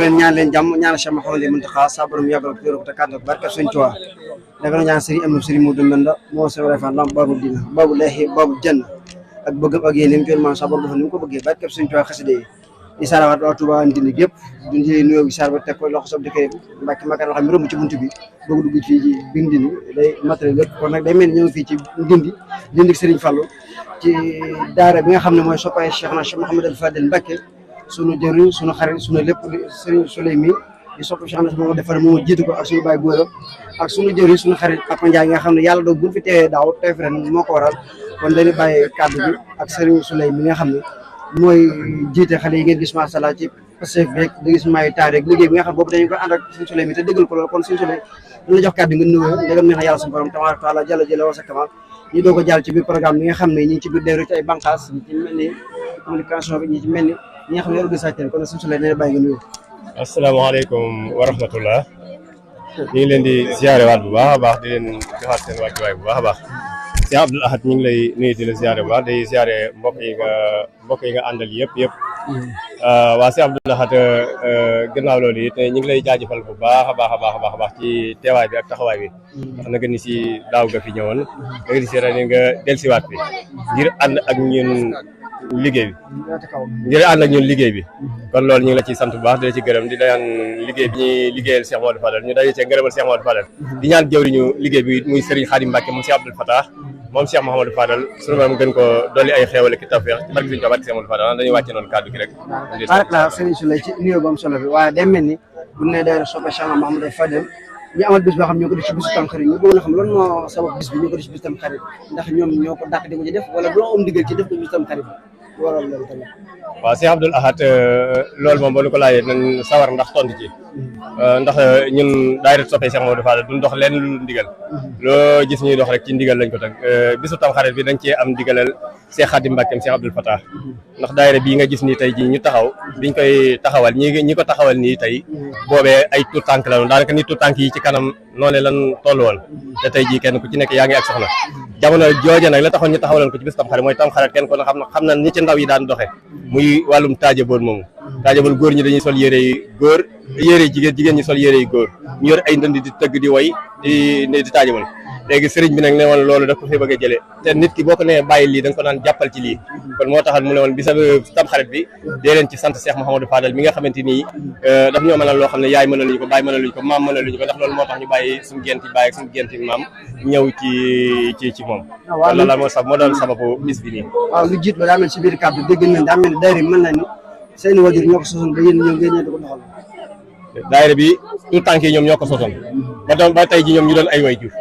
leen ñaan leen jàmm ñaan Cheikh Mouhamadou Mountakha sa borom yàggal ko te kàddu barke Sëñ Tuubaa dafa na ñaan Serigne am Serigne Modou Mbenda moo sa refan lam babu dina babu lehi babu janna ak bëggam ak yéenam jël man sa borom dafa ni ko bëggee barke Sëñ Tuubaa xasida yi isara wa Touba ndini gépp duñ ci nuyoo bi sar ba teg ko loxo sob dëkk Mbàkke Makar loo xam ne romb ci buntu bi bëgg dugg fii ci biir ndini day matériel lépp kon nag day mel ni ñu ngi fii ci ndindi Serigne Fallou ci daara bi nga xam ne mooy soppaay Cheikh Mouhamadou Fadel Mbacké sunu jëriñ sunu xarit sunu lépp Serigne Souleymi di sopp Cheikh Ahmadou moo defar moo jiitu ko ak suñu baay góoram ak sunu jëriñ sunu xarit Papa Ndiaye nga xam ne yàlla doog buñ fi teewee daaw teew fi ren moo ko waral kon dañuy bàyyi kàddu bi ak Serigne Souleymi nga xam ne mooy jiite xale yi ngeen gis macha allah ci Pastef beeg di gis maayu taar rek liggéey bi nga xam boobu dañu ko ànd ak Serigne Souleymi te dëggal ko loolu kon Serigne Souleymi dañ la jox kàddu nga nuyoo ndegam neex na yàlla suñu borom tabaaraka taala jalla jalla wa kamal ñu doog a jàll ci biir programme bi nga xam ne ñi ci biir déwér ci ay bànqaas ñi ci mel ni communication bi ñi ci mel ni ñi nga xam ne organisation kon Serigne Souleymi ne bàyyi nga nuyoo. asalaamaaleykum wa rahmatullah ñu ngi leen di ziare waat bu baax a baax di leen joxaat seen wàccuwaay bu baax a baax Cheikh Abdoul Ahad ñu ngi lay nuyu di la ziare bu baax day ziare mbokk yi nga àndal yëpp waa Cheikh Abdoul Ahad gannaaw loolu it ñu ngi lay jaajëfal bu baax a baax ci teewaay bi ak taxawaay bi wax na gën ni si daaw nga fi ñëwoon nga gën si ren nga dellusiwaat bi ngir ànd ak ñun liggéey bi kon loolu ñu ngi la ciy sant bu baax di la ci gërëm di daan liggéey bi ñuy liggéeyal Cheikh Modou Fadal ñu daje ci ngërëmal Cheikh Modou Fadal di ñaan jëwriñu liggéey bi muy Serigne Khadim Mbacké moom Cheikh Abdoul Fatah moom Cheikh Mouhamadou Fadal suñu borom gën ko dolli ay xéewal ak tawfeex ci barke Serigne Cheikh Modou Fadal dañuy wàcce noonu kàddu gi rek la Serigne Souleymi ci nuyoo bu am solo bi waaye day mel ni bu ne day soppe Cheikh Mouhamadou Fadal ñu amal bis boo xam ñoo ko def ci bisu Tamxarit ñu bëgg na xam lan moo sabab bis bi ñoo ko def ci bisu Tamxarit ndax ñoom ñoo ko dàq di ko ci def wala doo am ndigal ci def ko bisu Tamxarit waral loolu tamit. waaw Cheikh Abdoul Ahad loolu moom boo ñu ko laajee nañ sawar ndax tontu ci ndax ñun daayira soppee Cheikh Mamadou Fadal duñ dox leen lu ndigal loo gis ñuy dox rek ci ndigal lañ ko teg bisu Tamxarit bi dañ cee am ndigalal Cheikh Khadim Mbackeem Cheikh Abdoul Fatah ndax daayira bii nga gis nii tey jii ñu taxaw biñ koy taxawal ñi ko taxawal nii tey boobee ay tuut tànk la daanaka ni tuut tànk yi ci kanam noonu lan toll woon te tey jii kenn ku ci nekk yaa ngi ak soxna jamono jooja nag la taxoon ñu taxawaloon ko ci bis Tamxarit mooy Tamxarit kenn ko xam na ni ci ndaw yi daan doxe muy wàllum taajaboon moomu taajaboon góor ñi dañuy sol yére yi góor yére jigéen ñi sol yére yi góor ñu yor ay ndënd di tëgg di woy di taajaboon léegi sëriñ bi nag ne woon loolu daf ko fi bëgg a jëlee te nit ki boo ko nee bàyyi lii da nga ko naan jàppal ci lii kon moo taxal mu ne woon bisa Tamxarit bi dee leen ci sant Cheikh Mouhamadou Fadal mi nga xamante nii daf ñoo mënal loo xam ne yaay mënaluñu ko baay mënaluñu ko maam mënaluñu ko ndax loolu moo tax ñu bàyyi suñu genti baay ak suñu genti maam ñëw ci moom loolu la moo doon sababu bis bi nii waaw lu jiit ba daa mel si biir kàddu dégg nañ daa mel ne daayira mën na ni seen wajur ñoo ko sosoon ba yéen ñëw ngeen ñëw di ko doxal daayira bi tout tànk yi ñoom ñoo ko sosoon ba tey ji ñoom ñu doon ay way jur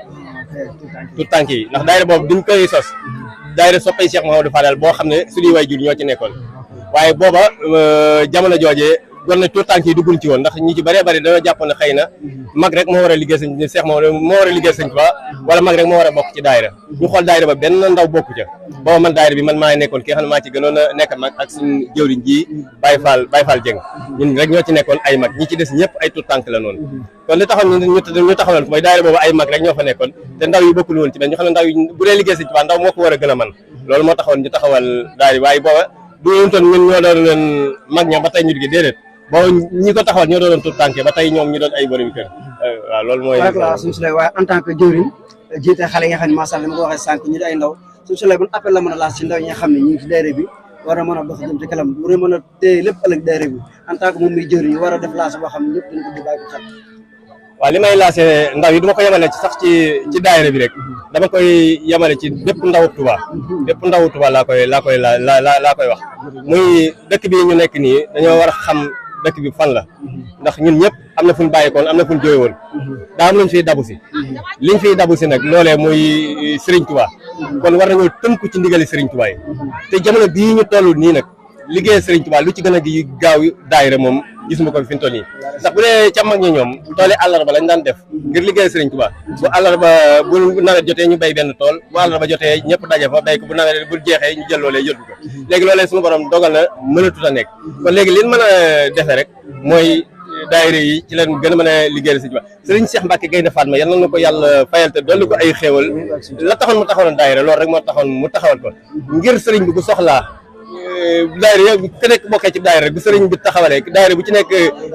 tout tànk yi ndax daayira boobu duñ koy sos daayira soppay Cheikh Mouhamadou Fadal boo xam ne suñuy way jur ñoo ci nekkoon waaye booba jamono joojee gon ne tout tànk yi duggul ci woon ndax ñi ci bëree bëri dañoo jàpp ne xëy na mag rek moo war a liggéey sëñ Cheikh Mouhamadou moo war a liggéey sëñ Tuubaa wala mag rek moo war a bokk ci daayira ñu xool daayira ba benn ndaw bokku ca booba man daayira bi man maa nekkoon ki nga xam ne maa ci gënoon a nekk mag ak suñu jëwriñ ji Baye Fall Dieng ñun rek ñoo ci nekkoon ay mag ñi ci des ñëpp ay tout tànk la noonu kon li taxoon ñu taxawal ko mooy daayira boobu ay mag rek ñoo fa nekkoon te ndaw yi bokkul woon ci benn ñu xam ne ndaw yi bu dee liggéey sëñ Tuubaa ndaw moo ko war a gën a man loolu moo taxoon ñu taxawal daayira waaye booba du toon ñun ñoo doon leen mag ña ba tey ñu liggéey déedéet boo ñi ko taxawal ñoo doon tout tànk ba tey ñoom ñu doon ay borom kër waaw loolu mooy suñu sulay waaye en tant que jëwriñ jiite xale yi nga xam ne macha allah ma ko waxee sànq ñu di ay ndaw suñu sulay ban appel la mën a laaj si ndaw yi nga xam ne ñu ngi ci daayira bi war a mën a dox jëm ci kanam bu mën a téye lépp ëllëg daayira bi en tant que moom muy jëwriñ war a def laas boo xam ne ñëpp dañ ko di bàyyi ko xel waaw li may laasee ndaw yi duma ko yemale ci sax ci daayira bi rek dama koy yemale ci bépp ndawu Touba bépp ndawu Touba laa koy wax muy dëkk bi ñu nekk nii dañoo war a xam dëkk bi fan la ndax ñun ñëpp am na fu ñu bàyyikoon am na fu ñu jóge woon daa am luñ fiy dabu si liñ fiy dabu si nag loolee muy Serigne Touba kon war nañoo tënku ci ndigali Serigne Touba yi te jamono bii ñu toll nii nag liggéey Serigne Touba lu ci gën a gi gaaw daayira moom gisuma ko fi ñu toll nii ndax bu dee ca mag ñi ñoom tooli àllarba lañ daan def ngir liggéey Serigne Touba bu àllarba bu nawet jotee ñu béy benn tool bu àllarba jotee ñëpp daje fa béy ko bu nawet bu jeexee ñu jël loolee yóbbu ko léegi loolee suñu borom dogal na mënatut a nekk kon léegi liñ mën a defee rek mooy daayira yi ci leen gën a mën a liggéeyal Serigne Touba Serigne Cheikh Mbacke Gaynde Fatma yal na ko yàlla fayal te dolli ko ay xéewal la taxoon mu taxawal daayira loolu rek moo taxoon mu taxawal ko ngir Serigne bi bu soxlaa daayira yëpp ku nekk bokkee ci daayira rek bu sëriñ bi taxawalee daayira bu ci nekk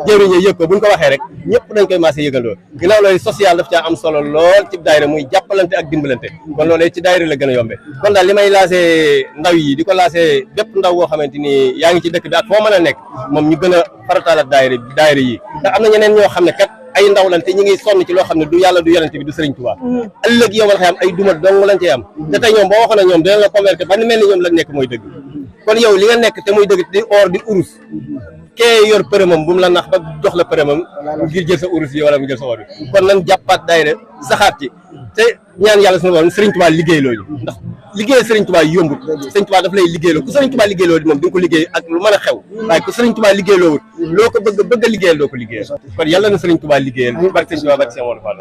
jëwriñ yi yëg ko buñ ko waxee rek ñëpp dañ koy maasee yëgandoo ginnaaw loolu social daf caa am solo lool ci daayira muy jàppalante ak dimbalante kon loolu ci daayira la gën a yombe kon daal li may laasee ndaw yi di ko laasee bépp ndaw boo xamante ni yaa ngi ci dëkk bi ak foo mën a nekk moom ñu gën a farataalat daayira yi ndax am na ñeneen ñoo xam ne kat ay ndaw lan te ñi ngi sonn ci loo xam ne du yàlla du yonente bi du Serigne Touba ëllëg yow wala xam ay duma dong lañ cey am te tey ñoom boo waxoon na ñoom dinañ la convaincre ba ni mel ni ñoom lañ nekk mooy dëgg kon yow li nga nekk te muy dëgg di or di urus kee yor përëmam bu mu la nax ba jox la përëmam ngir jël sa urus yi wala mu jël sa or bi kon nan jàppaat daayira saxaat ci te ñaan yàlla suñu borom Serigne Touba liggéey loolu ndax liggéey Serigne Touba yombut Serigne Touba daf lay liggéeyloo ku Serigne Touba liggéey loolu moom di nga ko liggéey ak lu mën a xew waaye ku Serigne Touba liggéey loowut loo ko bëgg a liggéeyal doo ko liggéeyal kon yàlla na Serigne Touba liggéeyal barke Serigne Touba barke Serigne Modou Fall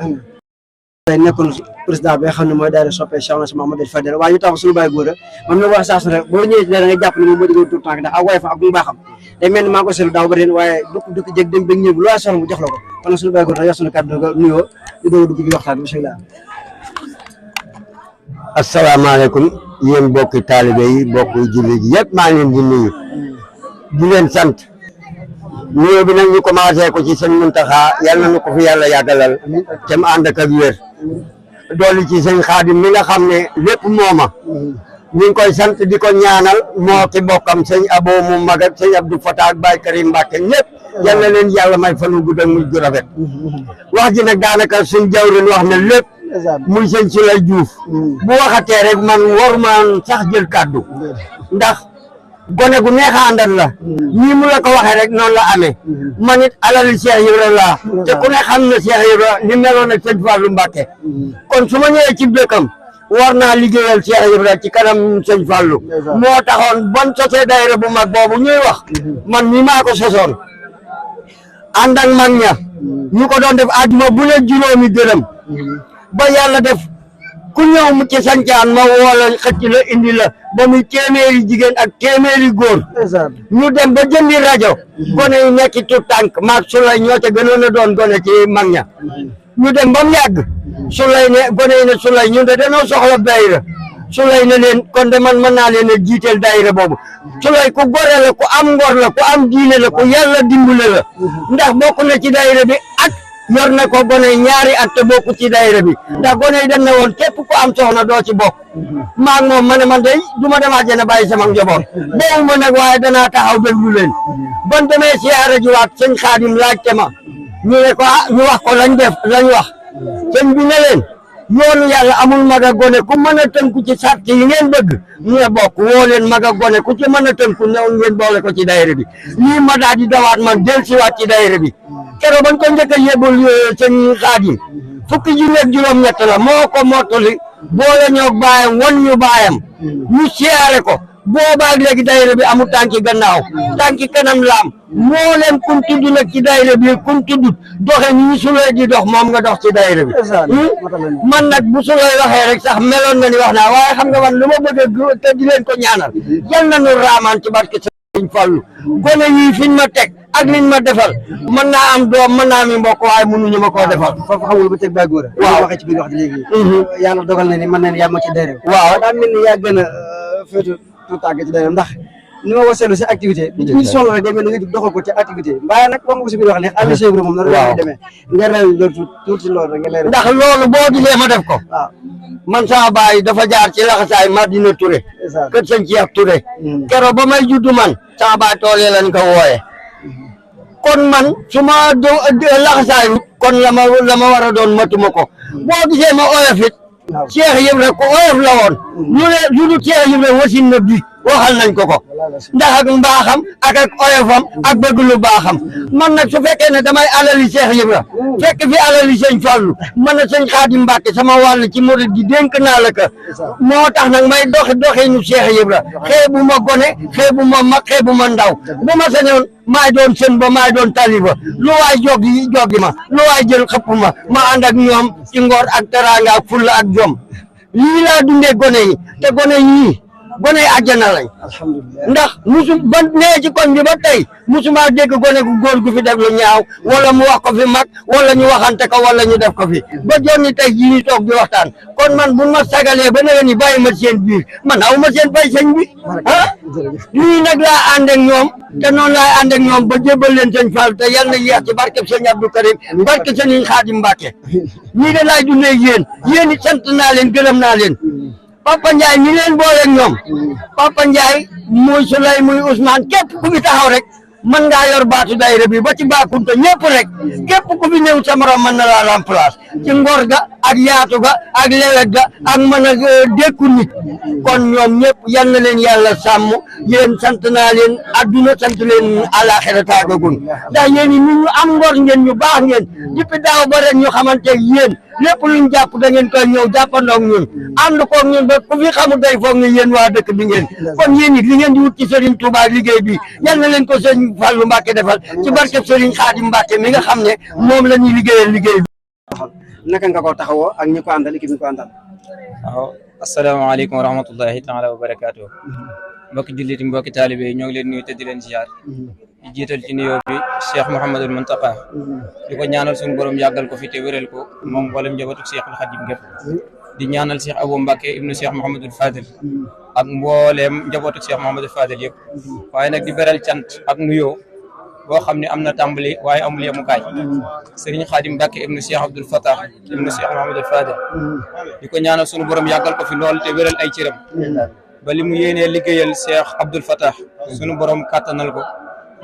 tey nekkoon président bi nga xam ne mooy daayira soppee Cheikh Mouhamadou Fadal waaye ñu tax suñu bàyyi góor a man na wax saa su rek boo ñëwee da nga jàpp ne moom moo diggoon tout temps ndax ak waaye fa ak mu baaxam day mel ni maa ngi ko seetlu daaw ba ren waaye dukk jég dem ba ñëw lu waay soxla mu jox la ko kon nag suñu bàyyi góor a yor suñu kàddu nga nuyoo ñu doog a dugg ci waxtaan bi bisimilah. asalaamaaleykum yéen bokki taalibe yi bokki jullit yi yëpp maa ngi leen di nuyu di leen sant nuyoo bi nag ñu commencé ko ci sëñ Muntaxa yàlla na ko fi yàlla yàggalal te mu ànd ak wér dolli ci sëñ Xaadim mi nga xam ne lépp mooma ñu ngi koy sant di ko ñaanal moo ki bokkam sëñ Abo mu mag ak sëñ Abdou Fatah ak Baye Karim Mbacke ñëpp yal na leen yàlla may fan wu gudd ak mujj gu rafet wax ji nag daanaka suñ jawrin wax na lépp muy sëñ Sulay Juuf bu waxatee rek man waruma sax jël kàddu ndax gone gu neex a àndal la ñii mu la ko waxee rek noonu la amee man it alali Cheikh Ibra laa te ku ne xam na Cheikh Ibra ni meloon ak sëñ Fallou Mbacke kon su ma ñëwee ci dëkkam war naa liggéeyal Cheikh Ibra ci kanam sëñ Fallou moo taxoon bon sosee daayira bu mag boobu ñuy wax man mi maa ko sosoon ànd ak mag ña ñu ko doon def àjjuma bu ne juróomi dërëm ba yàlla def ku ñëw mu ci sancaan ma woola xëcc la indi la ba muy téeméeri jigéen ak téeméeri góor ñu dem ba jëndi rajo gone yi nekk tout tànk maag Sulay ñoo ca gënoon a doon gone ci mag ña ñu dem ba mu yàgg Sulay ne gone yi ne Sulay ñun de dañoo soxla daayira Sulay ne leen kon de man mën naa leen a jiiteel daayira boobu Sulay ku gore la ku am ngor la ku am diine la ku yàlla dimbale la ndax bokk na ci daayira bi ak yor na ko gone ñaari at te bokku ci daayira bi ndax gone yi dañ ne woon képp ku am soxna doo ci bokk maag moom ma ne man day du ma dem àjjana bàyyi sama njaboot boobu ma nag waaye danaa taxaw déglu leen ban demee siyaare ji waat sëñ Xaadim laajte ma ñu ne ko ñu wax ko lañ wax sëñ bi ne leen yoonu yàlla amul mag a gone ku mën a tënku ci sart yi ngeen bëgg ñu ne bokk woo leen mag a gone ku ci mën a tënku ñëw ngeen boole ko ci daayira bi lii ma daal di dawaat man del siwaat ci daayira bi keroog bañ ko njëkk a yebul sëñ Xaadim fukki junni ak juróom-ñett la moo ko mottali boole ñoog baayam wan ñu baayam ñu siyaare ko boobaag léegi daayira bi amul tànki gannaaw tànki kanam laam moo leen kun tudd nag ci daayira bi kun tudd doxe ni Sulay di dox moom nga dox ci daayira bi man nag bu Sulay waxee rek sax meloon na ni wax naa waaye xam nga man lu ma bëgg te di leen ko ñaanal yal na nu raamaan ci barke Sëñ Fallu gone yii fiñ ma teg ak liñ ma defal mën naa am doom mën naa mi mbokk waaye mënuñu ma koo defal foofu xamul ba teg ba góor waaw waxee ci biir wax ji léegi yàlla dogal na ni mën na ni yaa ma ci daayira waaw daa mel ni yaa gën a féetu tout tàgg ci daayira ndax ni ma waseelu si activité ñu solo rek day mel ni nga doxal ko ci activité waaye nag wax nga ko si biir wax léegi ànd Cheikh moom noonu la demee nga leeral loolu tuuti loolu rek nga leeral ndax loolu boo gisee ma def ko waaw man sama baay dafa jaar ci laxasaay Madina Touré kër sëñ Cheikh Touré keroog ba may juddu man sama baay tool yi lañ ko wooye kon man su ma laxasaay kon la ma war a doon matuma ko boo gisee ma oyof it Cheikh Ibra ko oyof la woon ñu ne lu dul Cheikh Ibra wasin na bi waxal nañ ko ndax ak mbaaxam ak oyofam ak bëgg lu baaxam man nag su fekkee ne damay alali Cheikh Ibra fekk fi alali sëñ Fallu man na sëñ Xaadim Mbàkke sama wàll ci murid gi dénk naa la ka moo tax nag may doxinu Cheikh Ibra xeebu ma gone xeebu ma mag xeebu ma ndaw bu ma sañoon maay doon sën ba maay doon taliba lu waay joggi ma lu waay jël xëpp ma ànd ak ñoom ci ngor ak teraanga ak fulla ak jom lii laa dundee gone yi te gone yii gone yi àjjana lañ ndax ba nee ci koñ bi ba tey musuma dégg gone gu góor gu fi def lu ñaaw wala mu wax ko fi mag wala ñu waxante ko wala ñu def ko fi ba jonni tey jii ñu toog di waxtaan kon man bu ma sagalee ba nga ni bàyyi ma seen biir man aw ma seen fay sëñ bi lii nag laa ànd ak ñoom te noonu laay ànd ak ñoom ba jébbal leen sëñ Fall te yal na yeex ci barkeb sëñ Abdou Karim barke sëñ Xaadim Mbàkke ñii de laay dundee yéen it sant naa leen gërëm naa leen Papa Ndiaye ñi leen booleeg ñoom Papa Ndiaye muy Sulay muy Ousmane képp ku fi taxaw rek mën ngaa yor baatu daayira bi ba ci Baakunta ñëpp rek képp ku fi ñëw sa morom mën na laa remplace ci ngor ga ak yaatu ga ak lewet ga ak mën a dékku nit kon ñoom ñëpp yal na leen yàlla sàmm yéen sant naa leen adduna sant leen àlaxira taagagun ndax yéen ñi ñu am ngor ngeen ñu baax ngeen depuis daaw ba ren ñu xamante yéen lépp luñ jàpp da ngeen koy ñëw jàppandoog ñun ànd koog ñun ba ku fi xamul day foog ne yéen waa dëkk bi ngeen kon yéen it li ngeen di wut ci Serigne Touba liggéey bi yal na leen ko Serigne Fallou Mbacke defal ci barke Serigne Khadim Mbacke mi nga xam ne moom la ñuy liggéeyal liggéey bi. naka nga ko taxawoo ak ñi ko àndal équipe ñi ko àndal. waaw asalaamaaleykum wa rahmatullahi taala wa barakaatu. mbokki jullit yi mbokki taalibe yi ñoo ngi leen nuyu te di leen ziar. di jiital ci nuyoo bi Cheikh Mouhamadul Mountakha di ko ñaanal suñu borom yàggal ko fi te wéral ko moom mboolem njabootu Cheikhul Khadim gépp di ñaanal Cheikh Abou Mbacke ibnu Cheikh Mouhamadul Fadil ak mbooleem njabootu Cheikh Mouhamadul Fadil yëpp waaye nag di beral cant ak nuyoo boo xam ne am na tàmbali waaye amul yemukaay Serigne Khadim Mbacke ibnu Cheikh Abdoul Fatah ibnu Cheikh Mouhamadul Fadil di ko ñaanal suñu borom yàggal ko fi lool te wéral ay cëram ba li mu yéenee liggéeyal Cheikh Abdoul Fatah suñu borom kàttanal ko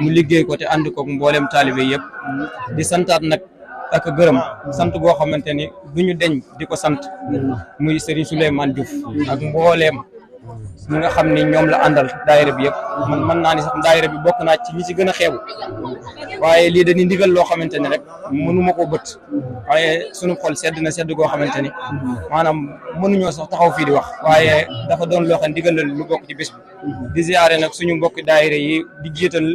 mu liggéey ko te ànd ko mboolem taalibe yëpp di santaat nag ak gërëm sant goo xamante ni du ñu deñ di ko sant muy Serigne Souleymane Diouf ak mbooleem ñi nga xam ni ñoom la àndal daayira bi yëpp man mën naa ni sax daayira bi bokk naa ci ñi ci gën a xeebu waaye lii dañuy ndigal loo xamante ni rek mënuma koo bët waaye sunu xol sedd na sedd goo xamante ni maanaam mënuñoo sax taxaw fii di wax waaye dafa doon loo xam ndigal la lu bokk ci bés bi di ziare nag suñu mbokki daayira yi di jiital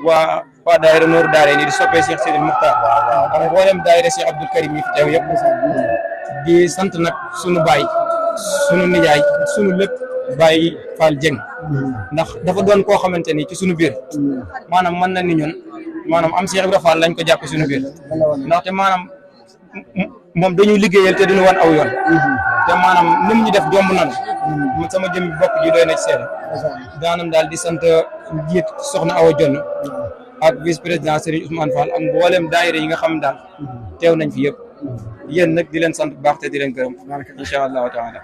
waa daayira Nooru Daarayni di soppee Cheikh Sidil Muxtaar ak mboolem daayira Cheikh Abdoul Karim yi fi teew yëpp di sant nag sunu baay sunu nijaay sunu lépp Baye Fall Dieng ndax dafa doon koo xamante ni ci sunu biir maanaam mën na ni ñun maanaam am Cheikh Ibra Fall lañ ko jàpp sunu biir ndaxte maanaam moom dañuy liggéeyal te duñu wan aw yoon te maanaam nim ñu def jomb nan sama jëm bopp ji doy na ci seede daanam daal di sant njiit soxna Awa Jonn ak vice président Serigne Ousmane Fall ak mboolem daayira yi nga xam daal teew nañ fi yëpp yéen nag di leen sant bu baax te di leen gërëm incha allahu taala.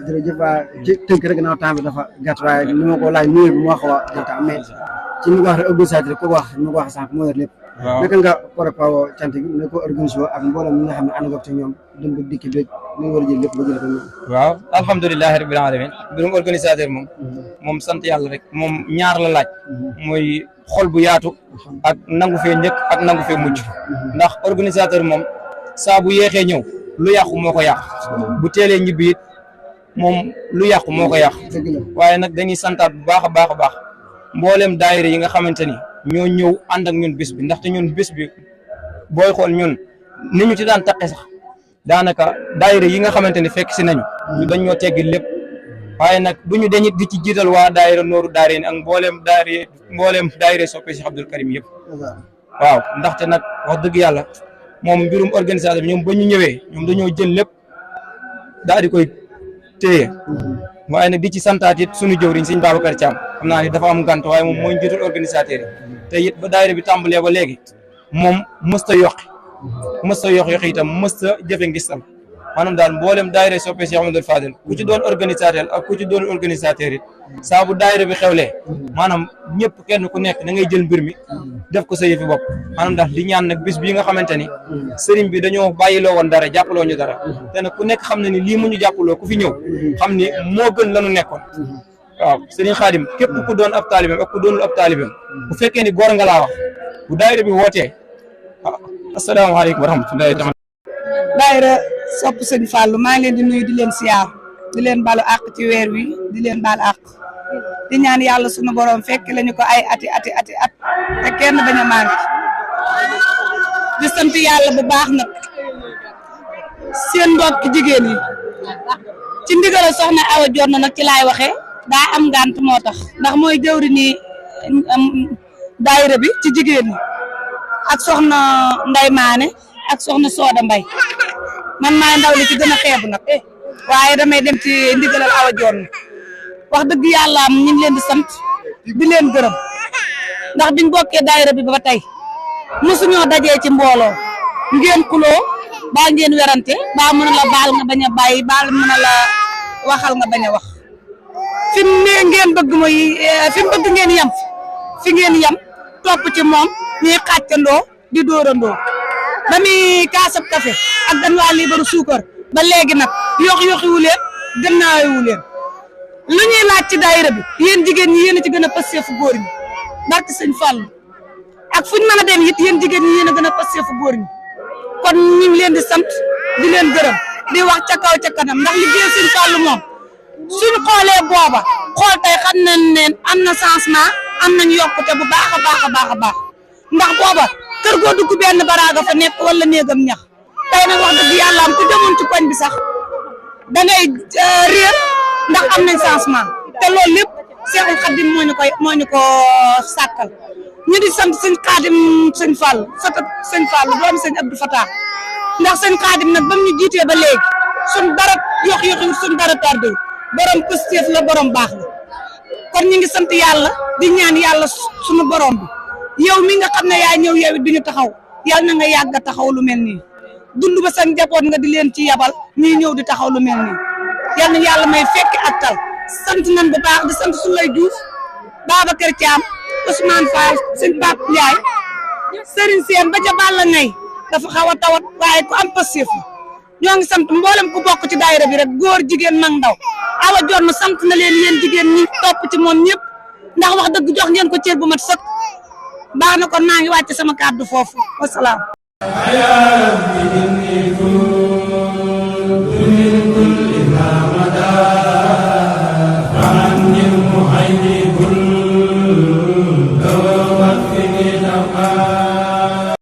jërëjëf ci tënk rek ginnaaw temps bi dafa gàtt waaye ni ma ko laaj nuyu bi mu wax waa Jokalante mais ci ni nga wax rek organisateur ko wax ni ma ko wax sànq moo yor lépp. waaw naka nga préparé cant gi ne ko organisé ak mboolem ñi nga xam ne ànd nga ci ñoom dem ba dikki beeg ni nga war a jël lépp ba jël ko ñoom. waaw alhamdulilah rabbil alamin mbirum organisateur moom sant yàlla rek moom ñaar la laaj. mooy xol bu yaatu ak nangu fee njëkk ak nangu fee mujj ndax organisateur moom. saa bu yéexee ñëw lu yàqu moo ko yàq bu teelee ñibbi it moom lu yàqu moo ko yàq waaye nag dañuy santaat bu baax a baax a baax mboolem daayira yi nga xamante ni ñoo ñëw ànd ak ñun bis bi ndaxte ñun bis bi booy xool ñun ni ñu ci daan taqe sax daanaka daayira yi nga xamante ni fekk si nañu ñu dañ ñoo teggi lépp waaye nag duñu dañit di ci jiital waa daayira Nooru Daarayni ak mboolem daayira soppe Cheikh Abdoul Karim yëpp waaw ndaxte nag wax dëgg yàlla moom mbirum organisation bi ñoom ba ñu ñëwee ñoom dañoo jël lépp daal di koy téye waaye nag di ci santaat it suñu jëwriñ sëñ Babacar Thiam xam naa ni dafa am gànt waaye moom mooy njiitul organisateur yi te it ba daayira bi tàmbalee ba léegi moom mësta yoqi itam mësta jëfe ngistal maanaam daal mboolem daayira soppe Cheikh Amadou Fadel ku ci doon organisateur ak ku ci doon organisateur it saa bu daayira bi xewlee maanaam ñëpp kenn ku nekk da ngay jël mbir mi def ko sa yëfi bopp maanaam daal di ñaan nag bis bii nga xamante ni sëriñ bi dañoo bàyyiloo woon dara jàppaloo ñu dara te nag ku nekk xam na ni lii mu ñu jàppaloo ku fi ñëw xam ni moo gën lanu nekkoon waaw sëriñ Xaadim képp ku doon ab taalibeem ak ku doonul ab taalibeem bu fekkee ni góor nga laa wax bu daayira bi wootee asalaamaaleykum wa rahmatullahi taala daayira sopp sëñ Fallou maa ngi leen di nuyu di leen siyaar di leen balu àq ci weer wi di leen baal àq di ñaan yàlla sunu borom fekk lañu ko ay ati at te kenn bañ a manqué di sant yàlla bu baax nag seen mbokk jigéen yi ci ndigal soxna Awa Jonn nag ci laay waxee daa am ngànt moo tax ndax mooy jëwri ni daayira bi ci jigéen ñi ak soxna Nday Maane ak soxna Sooda Mbay man maay ndaw li ci gën a xeebu nag waaye damay dem ci ndigalal Awa Jonn wax dëgg yàlla am ñu ngi leen di sant di leen gërëm ndax biñ bokkee daayira bi ba tey mosuñoo dajee ci mbooloo ngeen kuloo baa ngeen werante baa mën a la baal nga bañ a bàyyi baal mën a la waxal nga bañ a wax fi mu ne ngeen bëgg mooy fi mu bëgg ngeen yem fi ngeen yem topp ci moom ñuy xàccandoo di dóorandoo ba muy kaasab café ak gan waa liibaru suukar ba léegi nag yoxiwu leen gannaawu leen lu ñuy laaj ci daayira bi yéen jigéen ñi yéen a ci gën a passé fu góor ñi barke sëñ Fallu ak fuñ mën a dem it yéen jigéen ñi yéen a gën a passé fu góor ñi kon ñu ngi leen di sant di leen gërëm di wax ca kaw ca kanam ndax liggéey sëñ Fallu moom suñ xoolee booba xool tey xam nañ ne am na changement am nañ yokkute bu baax a baax a baax a baax ndax booba kër goo dugg benn baraaga fa nekk wala néegam ñax tey nag wax dëgg yàlla am ku demoon ci koñ bi sax da ngay réer ndax am nañ changement te loolu lépp Seexul Xadim moo ñu ko sàkkal ñu di sant sëñ Xaadim sëñ Fall sata sëñ Fall doomi sëñ Abdou Fatah ndax sëñ Xaadim nag ba mu ñu jiitee ba léegi suñ dara yox-yoxiwul suñ dara tardé borom positif la borom baax la kon ñu ngi sant yàlla di ñaan yàlla suñu borom bi yow mi nga xam ne yaa ñëw yow it duñu taxaw yàlla na nga yàgg a taxaw lu mel nii dund ba sa njaboot nga di leen ci yabal ñuy ñëw di taxaw lu mel nii yal na yàlla may fekk ak tal sant nañ bu baax di sant Souley Diouf Babacar Thiam Ousmane Fall sëñ Pape Ndiaye Serigne Sène ba ca Balla ngay dafa xaw a tawat waaye ku am passif la ñoo ngi sant mboolem ku bokk ci daayira bi rek góor jigéen mag ndaw Awa Dione sant na leen yéen jigéen ñi topp ci moom ñëpp ndax wax dëgg jox ngeen ko cër bu mat sëkk baax na kon maa ngi wàcc sama kàddu foofu wasalaam